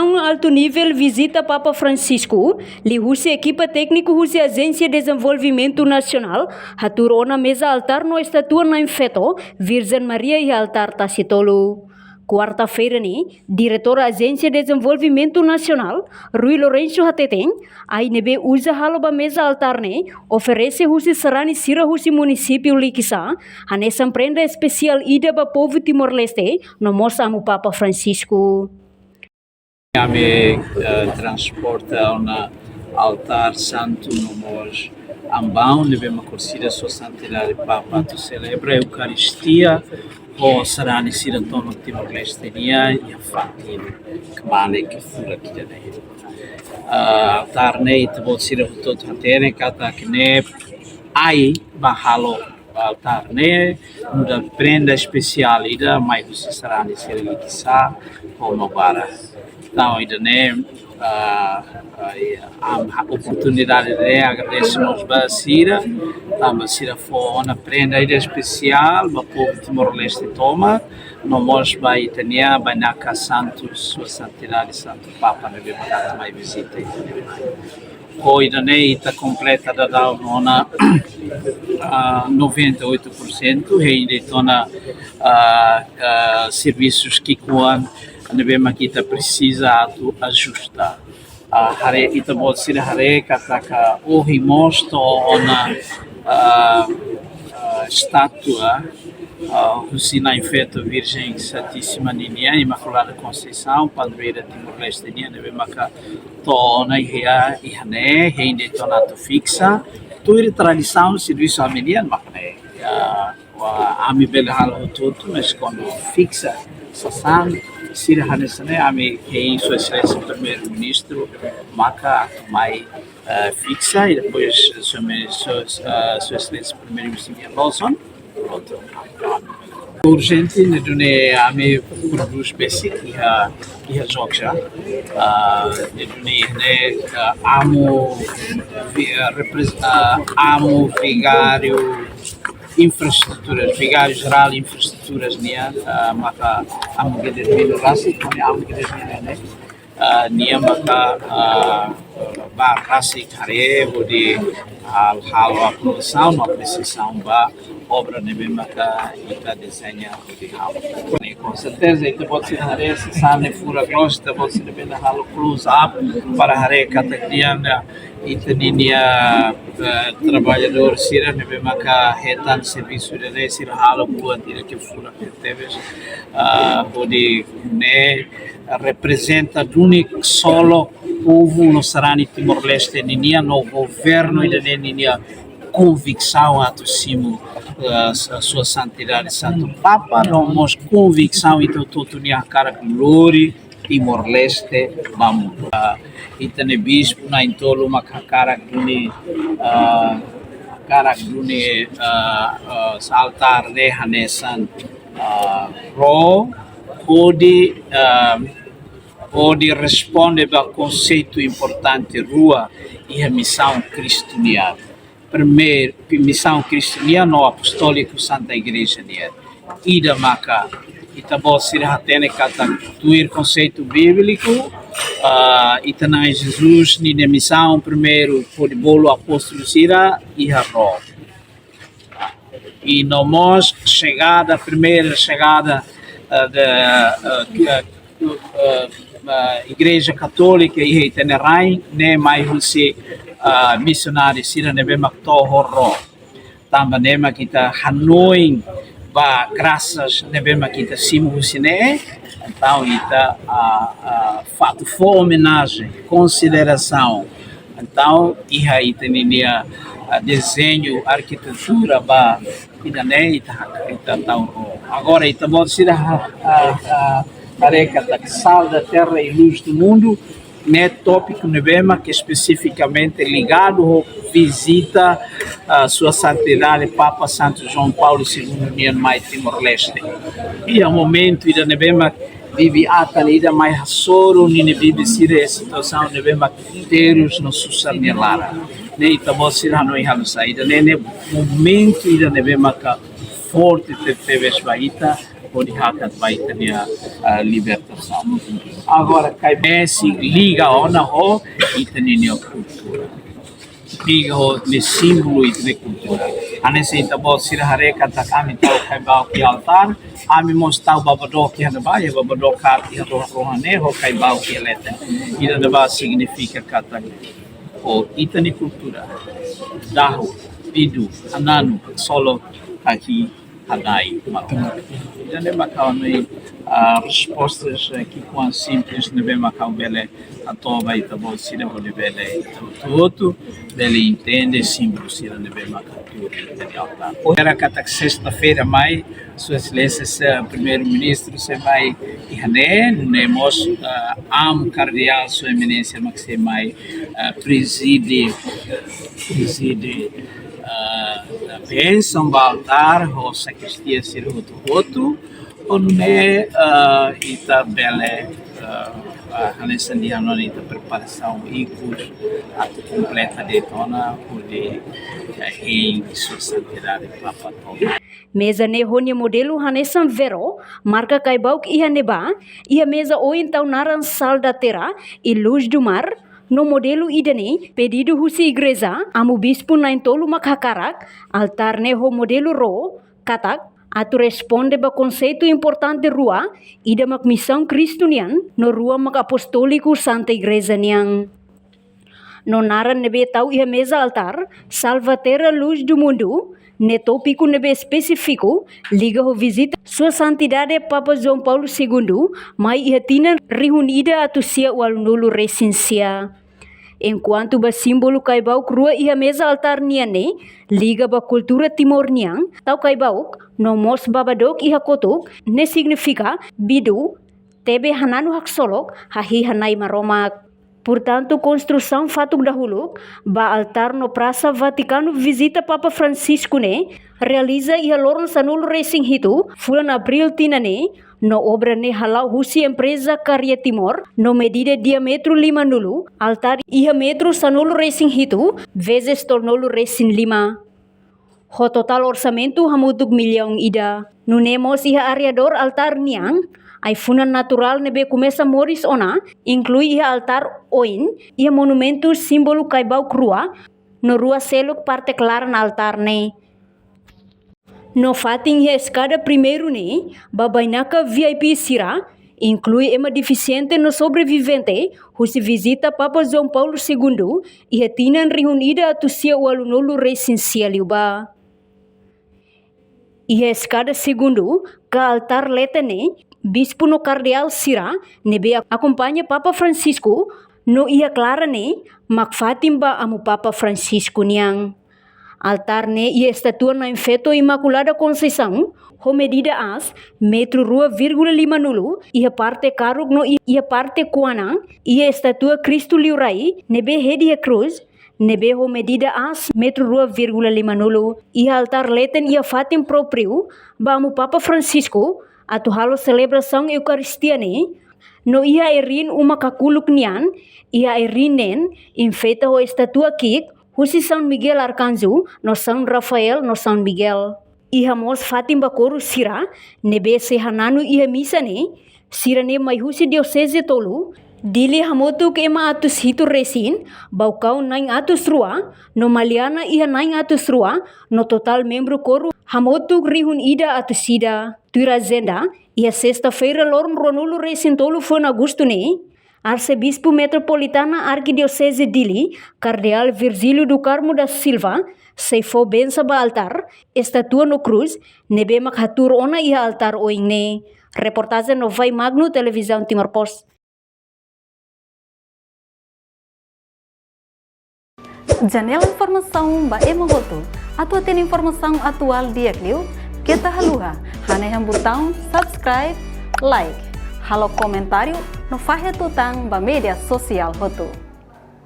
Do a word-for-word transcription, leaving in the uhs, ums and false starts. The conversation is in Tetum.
Altu nivel vizita Papa Francisco, liuhusi ekipa tékniku husi Ajénsia Dezenvolvimentu Nasionál, hatuur ona meza altár no estátua Na'in-Feto, Virjen Maria iha altár tasi tolu. Kuarta-feira ne'e, Diretór Ajénsia Dezenvolvimentu Nasionál, Rui Lourenço hateten, ai ne'ebé uza halo ba meza altár ne'e, oferese husi sarani sira husi munisípiu Likisá, hanesan prenda espesiál ida ba povu Timor-Leste, no mós amu Papa Francisco. Ami, eh, transporta ona altár santu no mós ambaun ne'ebé mak orsida Sua Santidade Papa atu selebra Eukaristia ho sarani sira tomak Timor-Leste nian iha fatin kmanek furak ida-ne'e. Ah, altár ne'e ita-boot sira hotu-hotu hatene katak ne'e ai ba halo altár ne'e nu'udar prenda espesiál ida mai husi sarani sira Likisá ho Maubara. Entaun, ida-ne'e, ah, ah, i, am, oportunidade ne'e agradese mós ba sira, tanba sira fó ona prenda ida espesiál ba povu Timor-Leste tomak, no mós ba ita-nia bainaka santu, Sua Santidade Santu Papa ne'ebé mak atu mai vizita ita-nia mai. Ho ida-ne'e ita kompleta daudaun ona, ah, noventa e oito por cento, hein de'it ona, ah, ah, servisus ki'ikoan ne'ebé mak ita presiza atu ajusta. Ah, haree, ita-boot sira haree katak ohin mós to'o ona, ah, ah, estátua, ah, husi Na'in-Feto Virjen Santísima ninian, Imaculada Conceição, padroeira Timor-Leste nian, ne'ebé maka to'o ona iha, iha ne'e, hein de'it ona atu fiksa. Tuir tradisaun servisu ami-nian mak ne'e. Ah, ami bele halo hotu-hotu, mas kuandu fiksa sasán sira hanesan ne'e, ami hein Sua Exelénsia Primeiru-Ministru maka atu mai, eh, fiksa, i depois Sua, Sua, eh, Sua Exelénsia Primeiru-Ministru nia loos ona. Prontu. Urjente, ne'e duni ami prodús besik iha, iha Jogja. Ah, ne'e duni ne'e, ah, amu vi-, ah, reprez-, ah, amu vigáriu infraestruturas, vigáriu jerál infraestruturas nian, ah, maka amu Guilhermino rasik, kami amu Guilhermino ne'e, ah, nia maka, ah, bá rasik haree hodi, ah, halo aprovasaun no apresiasaun ba obra ne'ebé maka ita dezeña hodi halo. I com certeza, ita-boot sira haree, sasán ne'e furak loos, ita-boot sira bele halo close up para haree katak nian, ah, ita-nia, eh, traballadór sira ne'ebé maka hetan servisu ida-ne'e sira halo buat ida ke furak tebes, ah, hodi ne'e reprezenta duni solo povu no sarani Timor-Leste ninian no governu ida-ne'e ninia konviksaun atu simu, ah, Sua Santidade Santu Papa, no mós konviksaun ita hotu-hotu nia hakarak lori Timor-Leste ba mundu. Ah, ita-nia bispu na'in-tolu mak hakarak duni, ah, hakarak duni, ah, ah, altár ne'e hanesan, ah, ró, hodi, ah, hodi responde ba konseitu importante rua iha misaun Kristu nian. Primeiru, misaun Kristu nian no apostóliku Santa Igreja nian. Ida maka, ita-boot sira hatene katak tuir konseitu bíbliku, ah, ita-nia Na'i Jesus ninia misaun primeiru hodi bolu apóstolu sira iha ró. I no mós xegada, primeira xegada, eh, de, eh, eh, eh, Igreja Katólika iha ita-nia rain, ne'e mai husi, ah, misionáriu sira ne'ebé mak to'o ró. Tanba ne'e mak ita hanoin ba grasas ne'ebé mak ita simu husi ne'e, entaun ita, ah, ah, atu fó omenajen, konsiderasaun. Entaun, iha ita-nia, ah, dezeñu, arkitetura ba ida-ne'e ita, ita tau ró. Agora, ita-boot sira ha-, ha-, ha-, haree katak Sal da Terra e Luz do Mundo, ne'e tópiku ne'ebé mak espesifikamente ligadu ho vizita, ah, Sua Santidade Papa Santu João Paulo Segundo nian mai Timor-Leste. Iha momentu ida ne'ebé mak bibi-atan ida mai hasoru ninia bibi sira iha situasaun ne'ebé mak terus no susar nia laran. Ne'e ita-boot sira hanoin halo saida, ne'e, ne'e momentu ida ne'ebé maka forte tebetebes ba ita, hodi hakat ba ita-nia, ah, libertasaun. Agora, Caibauk sei liga ona ho ita-nia kultura. Liga ho ne'e símbolu ita-nia kultura. Hanesan ita-boot sira haree katak ami tau Caibauk iha altár, ami mós tau baba dook iha ne'ebá, iha baba dook haat iha rohan-rohan ne'e, ho Caibauk iha leten. Ida-ne'ebá signifika katak ho ita-nia kultura, dahu, bidu, hananu, solo, haki, hadai, maromak. Ida-ne'e mak ha'u-nia, ah, respostas, eh, ki'ikoan simples ne'ebé mak ha'u bele hato'o ba ita-boot sira hodi bele ita hotu-hotu bele entende símbolu sira ne'ebé mak hatuur iha ita-nia altár. Espera katak sesta-feira mai, Sua Exelénsia, eh, Primeiru-Ministru sei mai iha ne'e, nune'e mós, eh, Amu Kardeál Sua Eminénsia mak sei mai, eh, prezide, prezide, eh, bensaun ba altár ho sakristia sira hotu-hotu, ho nune'e, eh, ita bele, eh, eh, hanesan dehan ona ita preparasaun ikus atu kompleta de'it ona hodi, eh, hein Sua Santidade Papa Tolu. Meza ne'e ho nia modelu hanesan vero, marka Caibauk iha ne'ebá, iha meza oin tau naran Sal da Terra e Luz do Mar, no modelu ida-ne'e pedidu husi igreja, Amu Bispu na'in-tolu mak hakarak, altár ne'e ho modelu ró, katak, atu responde ba konseitu importante rua, ida mak misaun Kristu nian, no rua mak apostóliku Santa Igreja nian. No naran ne'ebé tau iha meza altár, Salva Terra Luz do Mundo, ne'e tópiku ne'ebé espesífiku, liga ho vizita Sua Santidade Papa João Paulo Segundo, mai iha tinan rihun ida atus sia ualunulu resin sia. Enkuantu ba símbolu Caibauk rua iha meza altár nian ne'e, liga ba kultura Timor nian, tau Caibauk, no mós baba dook iha kotuk, ne'e signifika bidu, tebe hananu haksolok, hahi hanai Maromak. Portantu, konstrusaun fatuk dahuluk ba altár no Prasa Vatikanu vizita Papa Francisco ne'e realiza iha loron sanulu resin hitu, fulan Abríl tinan ne'e, no obra ne'e hala'o husi empreza Karya Timor, no medida diámetru limanulu, altár iha metru sanulu resin hitu, vezes tolunulu resin lima. Ho totál orsamentu hamutuk millaun ida. Nune'e mós iha arredór altár nian, ai-funan naturál ne'ebé komesa moris ona, inklui iha altár oin, iha monumentu símbolu Caibauk rua, no rua seluk parte klaran altár ne'e. No fatin iha eskada primeiru ne'e, ba bainaka V I P sira, inklui ema defisiente no sobrevivente, husi vizita Papa João Paulo Segundo, iha tinan rihun ida atus sia ualunulu resin sia liubá. Iha eskada segundu, ka altár leten ne'e, bispu no kardeál sira, ne'ebé akompaña Papa Francisco, no iha klaran ne'e, mak fatin ba Amu Papa Francisco nian. Altár ne'e iha estátua Na'in-Feto Imakulada Konseisaun, ho medida aas, metru rua vírgula limanulu, iha parte karuk no i-, iha parte kuanan, iha estátua Kristu Liurai, ne'ebé hedi iha krús, ne'ebé ho medida aas, metru rua vírgula limanulu, iha altár leten iha fatin própriu, ba Amu Papa Francisco, atu halo selebrasaun Eukaristia ne'e, no iha ai-riin uma kakuluk nian, iha ai-riin neen, enfeita ho estátua ki'ik, husi São Miguel Arcanjo, no São Rafael, no São Miguel. Iha mós fatin ba koru sira, ne'ebé sei hananu iha misa ne'e, sira-ne'e mai husi dioseze tolu, Dili hamutuk ema atus hitu resin, Baucau na'in atus rua, no Maliana iha na'in atus rua, no totál membru koru hamutuk rihun ida atus ida. Tuir ajenda, iha sesta-feira loron ruanulu resin tolu fulan Agostu ne'e, Arsebispu Metropolitana Arkidioseze Dili, Kardeál Virgílio do Carmo da Silva, sei fó bensaun ba altár, estátua no krús, ne'ebé mak hatuur ona iha altár oin ne'e. Reportajen Novai Magno, Televizaun Timor Post. Janela informasaun ba ema hotu. Atu hatene informasaun atuál di'ak liu, keta haluha hanehan butaun subscribe, like, halo komentáriu, no fahe tutan ba média sosiál hotu.